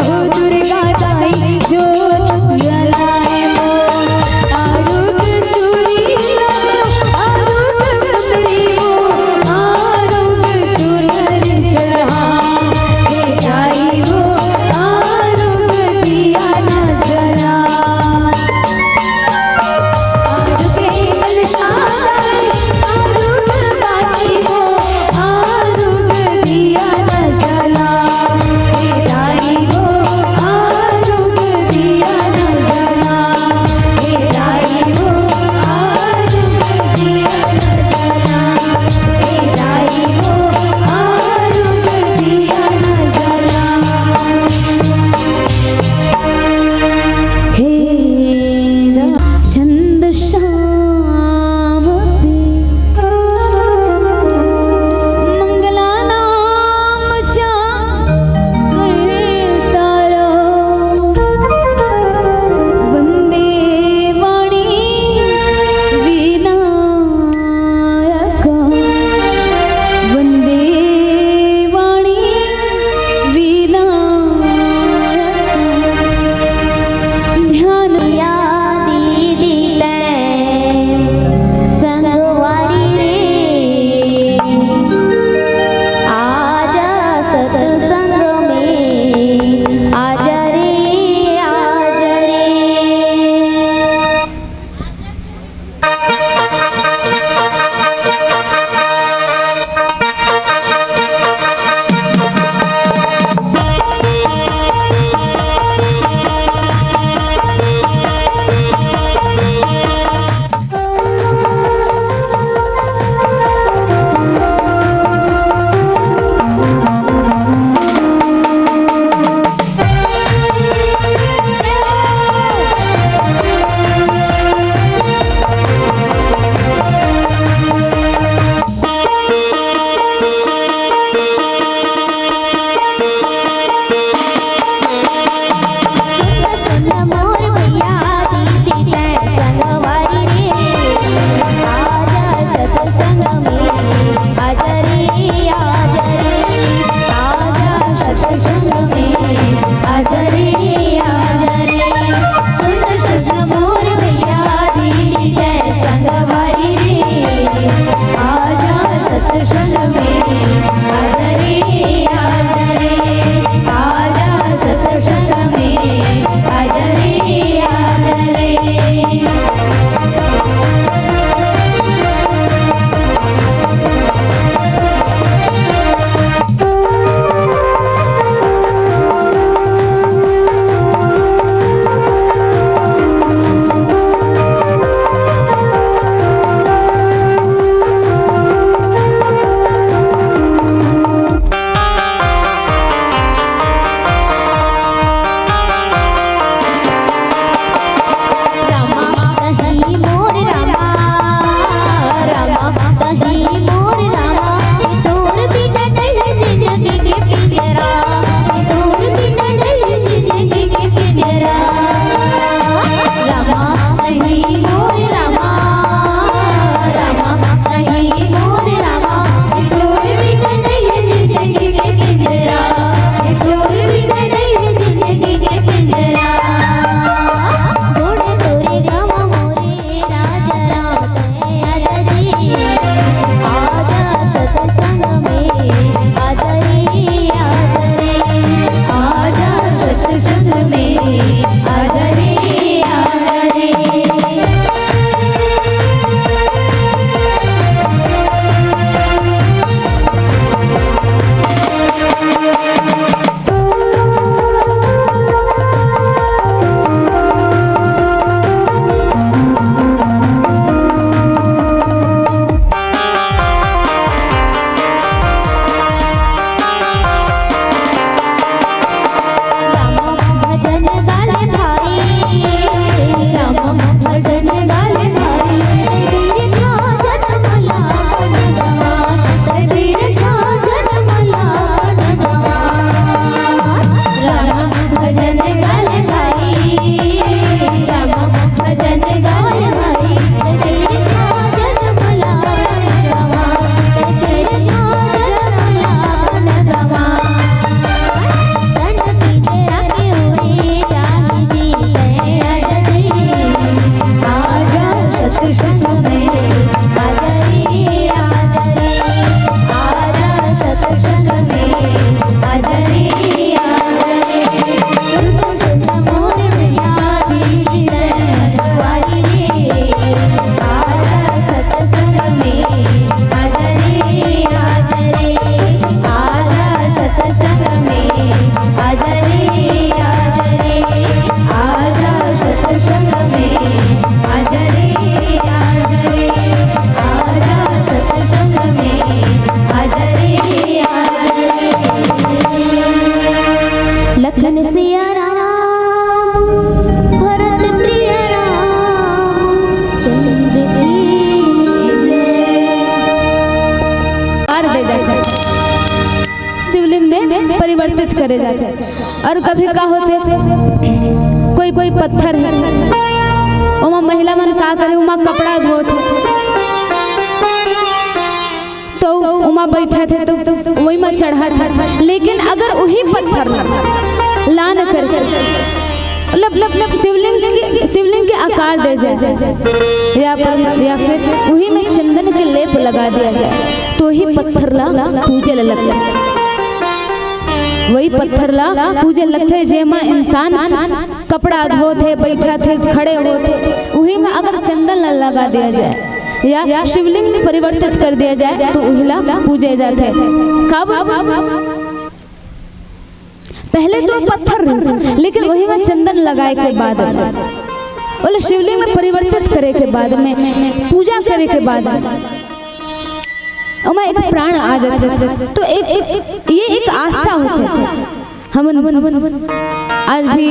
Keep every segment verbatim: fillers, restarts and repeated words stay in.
दुर्गा दाई जोत जलाए वो, आरुग चूड़ी लायो, आरुग पुतरी वो, आरुग चुनर चढ़ा, हे दाई वो, आरुग दिया न जला। आरुग हे कलशा दाई, आरुग बाती वो, आरुग दिया न जला, हे दाई वो, परिवर्तित करे जाथे। और कभी का होथे, कोई कोई पत्थर हे, ओमा महिला मन का करे, ओमा कपड़ा धोत हे, तो ओमा बैठत हे, तो वही मा चढ़त हे। लेकिन अगर वही पत्थर ला लान करके, मतलब, मतलब शिवलिंग के, शिवलिंग के आकार दे जाए, या पर, या फिर वही में चंदन के लेप लगा दिया जाए, तो ही पत्थर ला पूजे ला लगथे। वही पत्थर ला पूजे लगथे, जेमा इंसान कपड़ा धोत हे, बैठत हे, खड़े होत हे, उही में अगर चंदन ला लगा दिया जाए या शिवलिंग में परिवर्तित कर दिया जाए, तो उही ला पूजे जाथे। कब? पहले तो पत्थर रहिस, लेकिन वही में चंदन लगाए के बाद, ओला शिवलिंग में परिवर्तित करे के बाद में, पूजा करे के बाद में, ओमा एक प्राण आ जाथे। तो एक, एक, ये एक आस्था होथे। हमन आज भी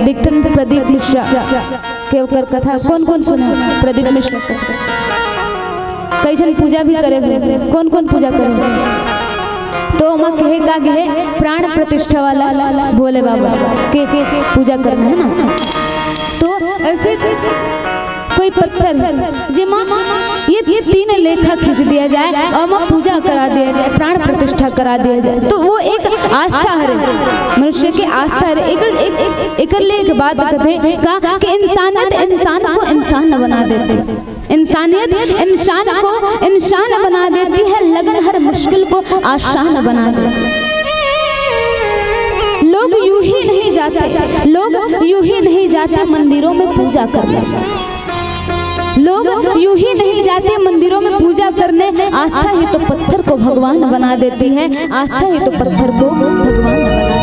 देखथन प्रदीप मिश्रा के, ओकर कथा कोन कोन सुने? प्रदीप मिश्रा के कइसन पूजा भी करे हुए, कोन कोन पूजा करे हुए? तो ओमा कहे का गे हे, प्राण प्रतिष्ठा वाला भोले बाबा के, के पूजा करना है ना। तो ऐसे कोई पत्थर हे, जेमा ये, ये तीन लेखा खींच दिया जाए और ओमा पूजा करा दिया जाए, प्राण प्रतिष्ठा करा दिया जाए, तो वो एक आस्था हरे, मनुष्य के आस्था हरे। एकर, एक, एक, एकर ले एक बात कथे का कि इंसानियत इंसान को इंसान बना देथे। इंसानियत इंसान को इंसान बना देती है, लगन हर मुश्किल को आसान बना देती है। लोग यूं ही नहीं जाते, लोग यूं ही नहीं जाते मंदिरों में पूजा करने। लोग यूं ही नहीं जाते मंदिरों में पूजा करने। आस्था ही तो पत्थर को भगवान बना देती है, आस्था ही तो पत्थर को भगवान बना देती है।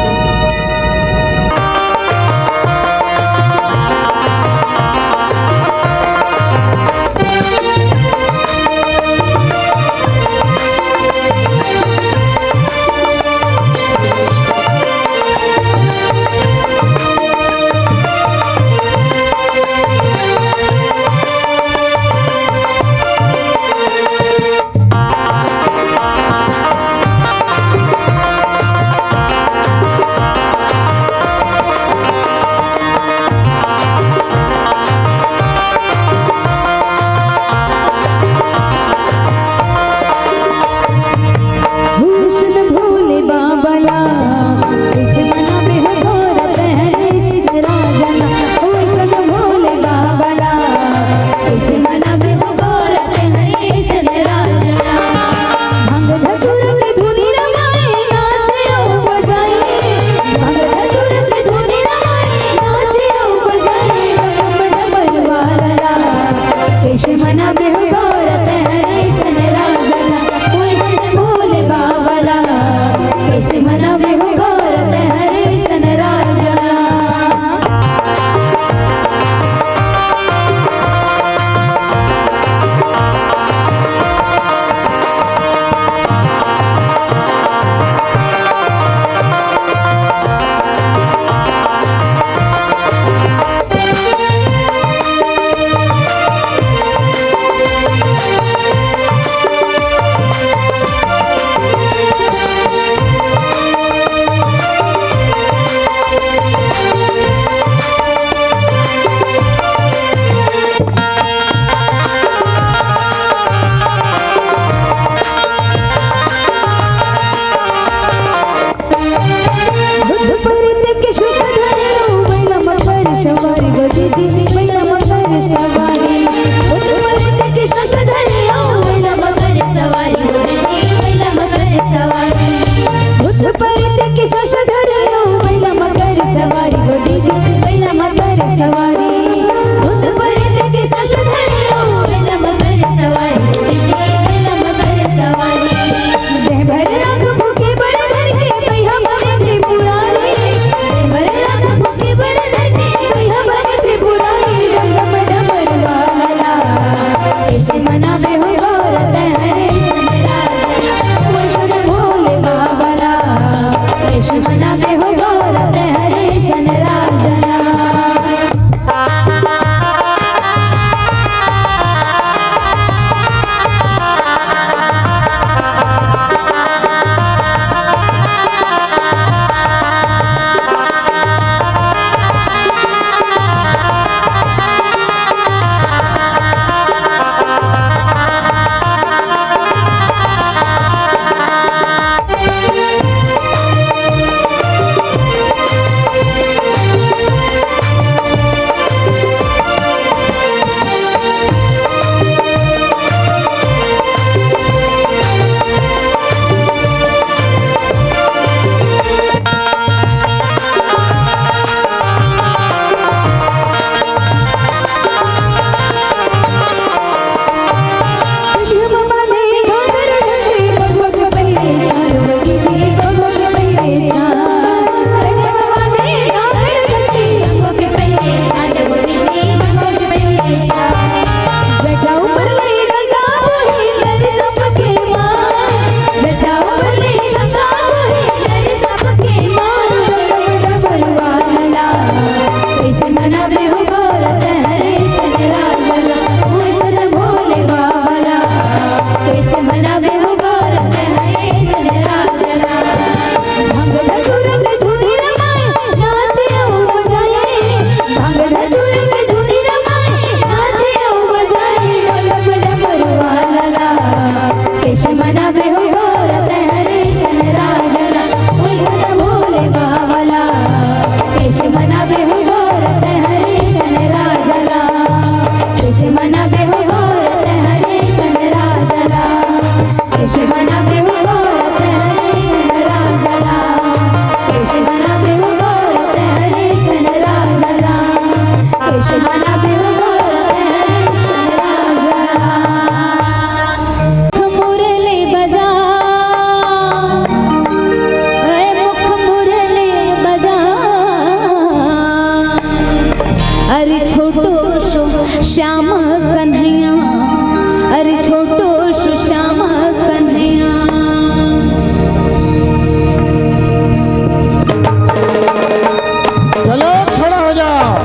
श्याम कन्हैया, अरे छोटो सु श्याम कन्हैया। चलो, खड़ा हो जाओ।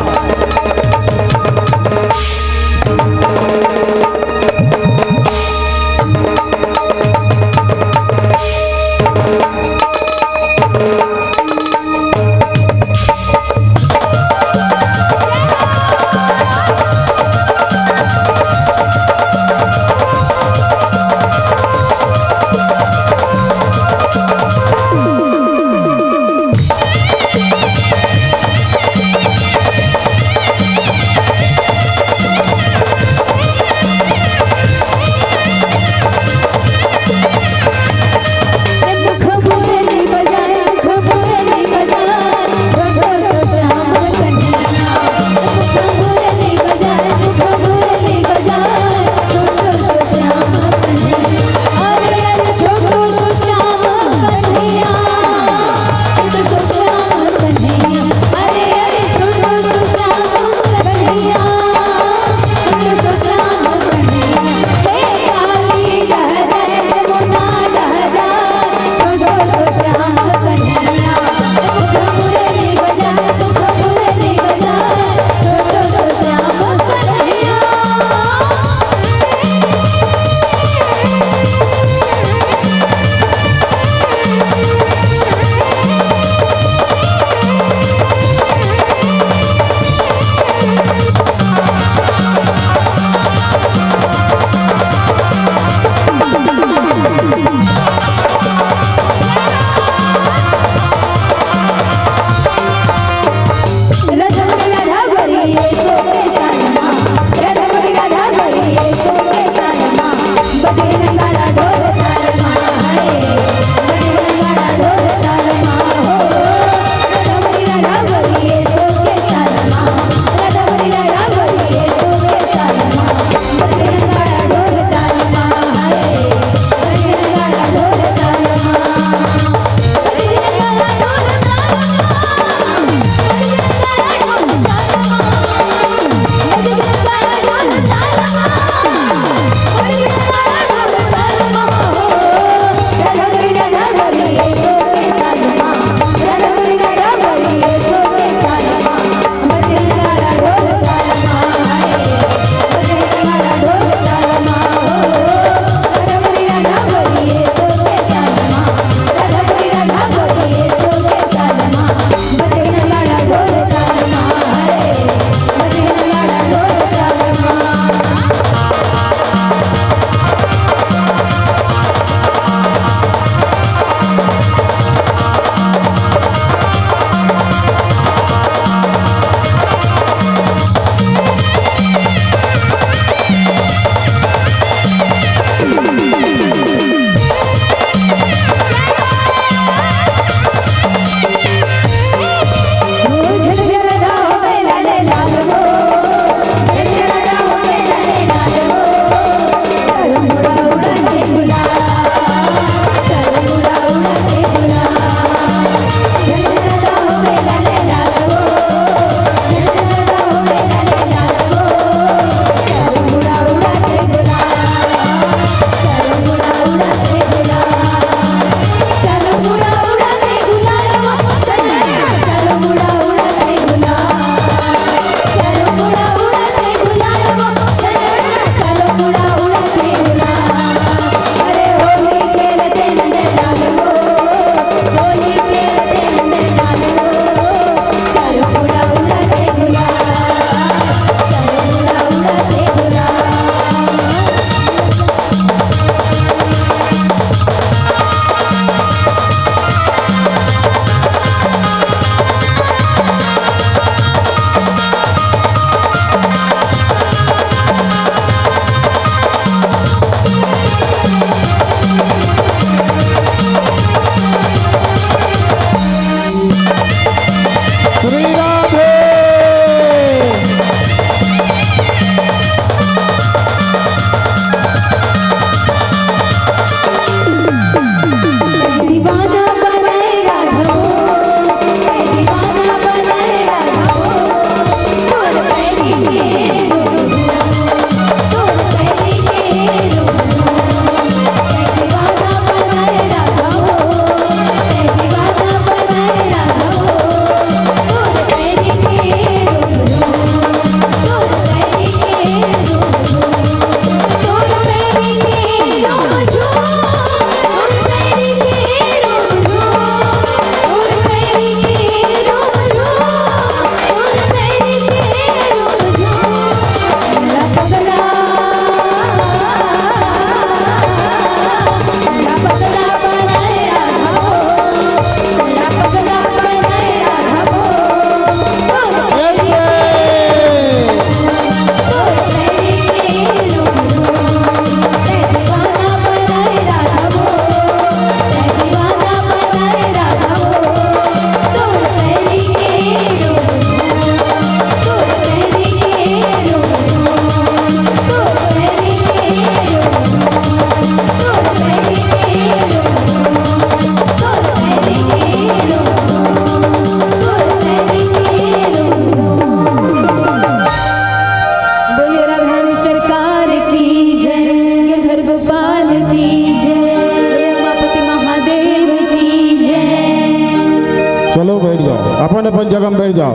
अपन जगह में बैठ जाओ।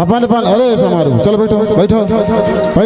अपन अपन, अरे समारू, चलो बैठो, बैठो, बैठो।